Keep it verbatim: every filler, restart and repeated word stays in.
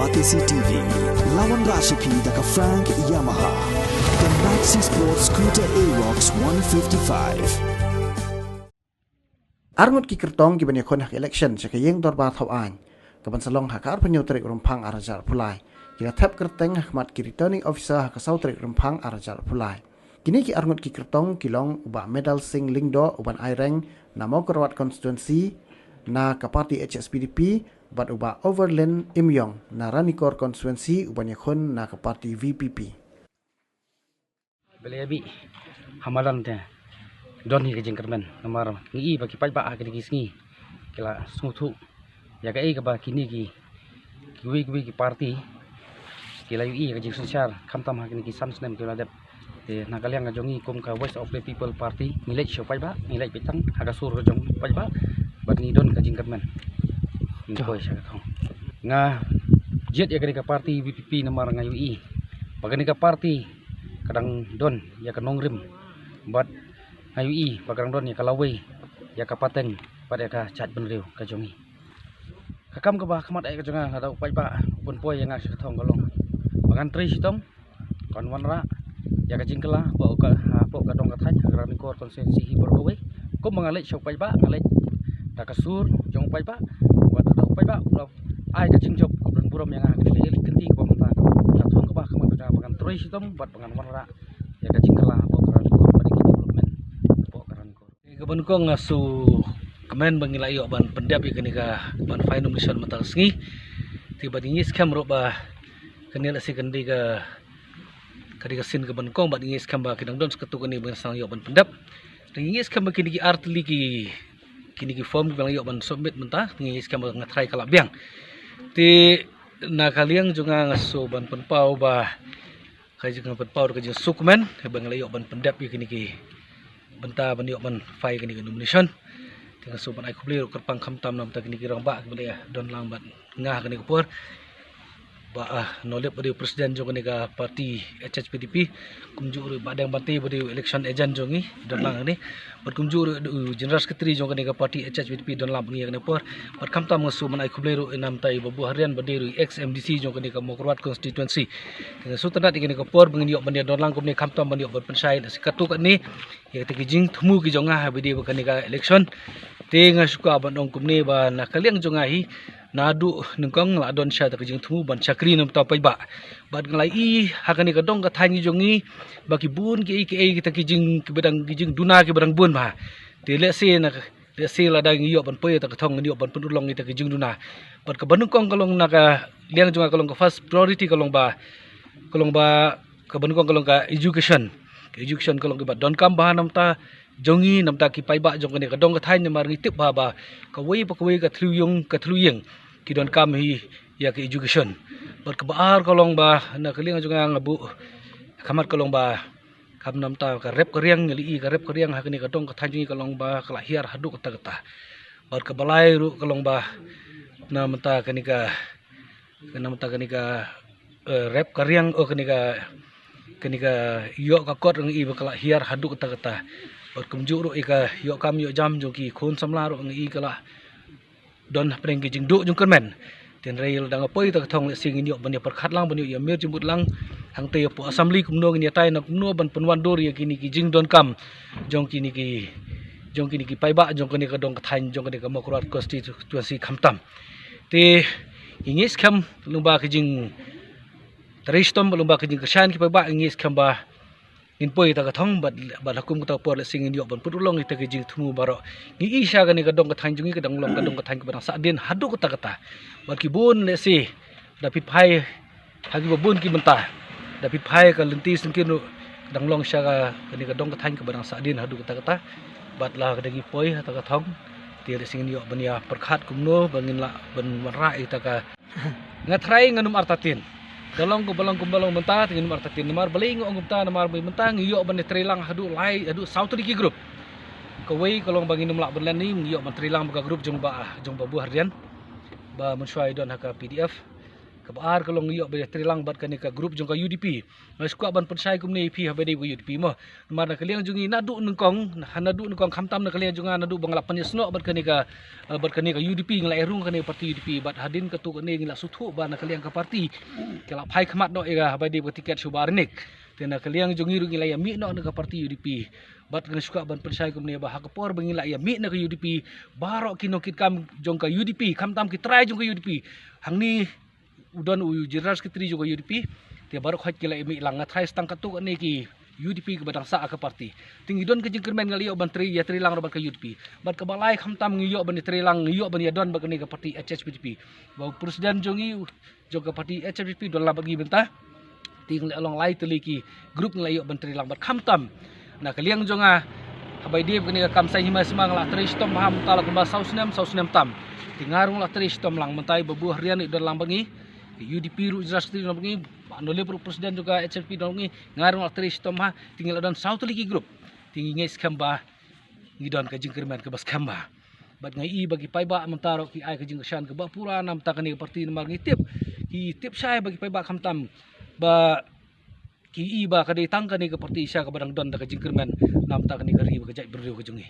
R T C T V, lawan Rashipi da ka Frank Yamaha. The Maxi Sports Scooter Aerox one fifty-five. Arngut ki kyrtong ki ban ïakhun ha ka election sha ka ïing dorbar thaw aiñ, ka ban sa long ha ka arphew tarik Rymphang arhajar arphew lai, ki la thep kyrteng ha khmat ki returning officer ha ka saw tarik Rymphang arhajar arphew lai. Kine ki arngut ki kyrtong ki long u Bah Medal Singh Lyngdoh u ban aireng na Mawkyrwat constituency na ka party H S P D P, bad u Bah Overlin Imyong na Ranikor constituency u ban ïakhun na ka party V P P. Bele abi hamalan te don hi ka jingkyrmen namar ngi i ba ki paidbah ha kine ki sngi ki la sngewthuh ïa kaei kaba kine ki kiwei kiwei ki party ki la ïohi ka jingsynshar khamtam ha kine ki san snem ki la dep. Te na ka liang ka jong ngi kum ka Voice of the People Party ngi leit sha u paidbah, ngi leit beit tang ha ka sur ka jong u paidbah bad ngi don ka jingkyrmen. Ngi poi sha ka thong. Nga jied ïa kane ka party V P P namar nga ïohi ba kane ka party ka dang don ïa ka nongrim bad nga ïohi ba ka dang don ïa ka lawei, ïa ka pateng bad ïa ka jaitbynriew ka jong ngi. Ka kam kaba ha khmat eh ka jong nga, nga da u paidbah u pynpoi ïa nga sha ka thong ka long ba ngan trei shitom, kan wanrah ïa ka jingkylla hapoh ka, hapoh ka dong ka thaiñ ha ka Ranikor constituency hi baroh kawei. Kumba nga leit sha u paidbah, nga leit da ka sur jong u paidbah, wat da u paidbah u la ai ka jingjop ka burom ïa nga ha ka dei ka leit kynti kaba mynta. Ka thong kaba ha khmat ka jong nga ba ngan trei shitom bad ba ngan wanrah ïa ka jingkylla hapoh ka Ranikor bad ïa ka development hapoh ka Ranikor. Ka ban kong nga shu kmen ba ngi la ïoh ban pyndep ïa kane ka ban file nomination mynta ka sngi. Te bad ngi skhem ruh ba kane la si kan dei ka, ka dei ka sien ka ban kong bad ngi skhem ba ki dang don sa katto katne ba ngi sdang ïoh ban pyndep. Te ngi skhem ba kine ki ar tylli ki, kine ki form ki ba ngi ïoh ban submit mynta, te ngi skhem ba nga trai ka la biang. Te na ka liang jong nga nga shu ban pynpaw ba ka jingpynpaw da ka jingsngewkmen ba ngi la ïoh ban pyndep ïa kine ki bynta ban ïoh ban file kine ki nomination. Te nga shu ban ai khublei ruh kyrpang khamtam na bynta kine ki rangbah kiba la ïa don lang bad nga ha kane ka por. Bah, ah, Nolip ba dei u president jong kane ka party H H P D P, kumjuh ruh Bah Deng Bante ba dei u election agent jong ngi don lang kane. Bad kumjuh ruh u general secretary jong kane ka party H H P D P don lang bad ngi ha kane ka por. Bad khamtam nga shu ban ai khublei ruh na bynta i Bah Buharian ba dei ruh i ex M D C jong kane ka Mawkyrwat constituency. Te nga shu tynat ïa kane ka por ba ngin ïoh ban ïa don lang kumne khamtam ban ïoh ban pynshai na sa katto katne ïa kita ki jingthmu ki jong nga ha ba dei ba kane ka election. Te nga shu kwah ban ong kumne ba na ka liang jong nga hi naduh nyngkong la don sha ta ka jingthmu ban shakri na bynta u paidbah. Bad nga la i ha kane ka dong ka thaiñ jong ngi ba ki bun kiei kiei kita ki jing, kiba dang, ki jingduna kiba dang bun bha. Te lehse na, lehse lada ngi ïoh ban poi ïa ta ka thong, ngi ïoh ban pynurlong ïa ta ka jingduna. Bad kaba nyngkong ka long na ka liang jong nga ka long ka first priority ka long ba, ka long ba, kaba nyngkong ka long ka education. Ka education ka long kaba donkam bha na bynta jong ngi, na bynta ki paidbah jong kane ka dong ka thaiñ namar ngi tip bha ba kawei pa kawei ka thliew ïing, ka thliew ïing ki donkam hi ïa ka education. Bad kaba ar ka long ba na ka liang jong nga nga buh ha khmat ka long ba kam na bynta ka rep ka riang, ngi la i ka rep ka riang ha kane ka dong ka thaiñ jong ngi ka long ba ka la hiar haduh katta katta. Bad kaba lai ruh ka long ba na bynta kane ka, na bynta kane ka, eh, rep ka riang, oh, kane ka, kane ka ïoh ka kot nga i ba ka la hiar haduh katta katta. Bad kumjuh ruh ïa ka ïoh kam ïoh jam jong ki khun samla ruh nga i ka la don hapdeng ki jingduh jingkyrmen. Hynrei lada nga poi ta ka thong lehse ngin ïoh ban ïa pyrkhat lang, ban ïoh ïa mir jingmut lang hangtei hapoh assembly kumno ngin ïa tai na kumno ban pynwandur ïa kine ki jingdonkam jong kine ki, jong kine ki paidbah jong kane ka dong ka thaiñ jong kane ka Mawkyrwat constituency khamtam. Te ngi ngeit skhem lyngba ka jingtrei shitom, lyngba ka jingkyrshan ki paidbah, ngi ngeit skhem ba ngin poi ïa ta ka thong bad, bad ha kum kata ka por lehse ngin ïoh ban pynurlong ïa ta ka jingthmu baroh. Ngi i sha kane ka dong ka thaiñ jong ngi ka dang long ka dong ka thaiñ kaba dang sahdien haduh katta katta. Bad ki bun lehse da phi phai ha kiba bun ki bynta, da phi phai ka lynti syngkien ruh ka dang long sha ka, kane ka dong ka thaiñ kaba dang sahdien haduh katta katta. Bad lada ngi poi ha ta ka thong te lehse ngin ïoh ban ïa pyrkhat kumno ba ngin lah ban wanrah ïa ta ka Nga trai ngan ym artatien. Da long kumba long kumba long mynta te ngan ym artatien. Namar balei nga ong kumta, namar ba mynta ngi ïoh ban trei lang haduh lai, haduh saw tylli ki group. Kawei ka long ba ngin ym lah ban len ne ngi ïoh ban trei lang bad ka group jong ba, jong ba Buharian ba mynshuwa i don ha ka P D F. Kaba ar ka long ïoh ba ïatreilang bad kane ka group jong ka U D P. Nga sngewkwah ban pynshai kumne ïa phi haba dei ka U D P mo. Namar na ka liang jong ngi naduh nyngkong, naduh nyngkong khamtam na ka liang jong nga naduh ba nga la pynïasnoh bad kane ka, eh, bad kane ka U D P, nga la ïarung kane ka party U D P bad hadien katto katne ngi la sngewthuh ba na ka liang ka party ka la phai khmat noh ïa ka haba dei ka tiket sha u Bah Rinik. Te na ka liang jong ngi ruh ngi la ïamih noh na ka party U D P. Bad nga sngewkwah ban pynshai kumne ba ha ka por ba ngi la ïamih na ka U D P, baroh ki nongkitkam jong ka U D P, khamtam ki trai jong ka U D P, hangne u don u General Secretary jong ka U D P. Te baroh khoit ki la ïamih lang, nga tharai sa tang katto katne ki U D P kiba dang sah ha ka party. Te ngi don ka jingkyrmen ngi la ïoh ban trei, ïatreilang ruh bad ka U D P. Bad kaba lai khamtam ngi ïoh ban ïatreilang, ngi ïoh ban ïadon bad kane ka party H H P D P. Ba u president jong ngi, jong ka party H H P D P u don lang bad ngi mynta. Te ngi la long lai tylli ki group ngi la ïoh ban treilang bad khamtam na ka liang jong nga, haba ïadei bad kane ka kam saiñ hima sima nga la trei shitom bha mynta la kumba saw snem, saw snem tam. Te nga ruh nga la trei shitom lang mynta, i Babu Harian i don lang bad ngi, i U D P ruh General Secretary don bad ngi, Bah Nolip ruh president jong ka H H P don bad ngi, nga ruh nga la trei shitom bha. Te ngi la don saw tylli ki group. Te ngi ngeit skhem ba ngi don ka jingkyrmen kaba skhem bha. Bad nga i ba ki paidbah mynta ruh ki ai ka jingkyrshan kaba pura na bynta kane ka party namar ngi tip, ki tip shai ba ki paidbah khamtam ba ki i ba ka dei tang kane ka party shisha kaba dang don da ka jingkyrmen na bynta kane ka ri bad ka jaitbynriew ka jong ngi.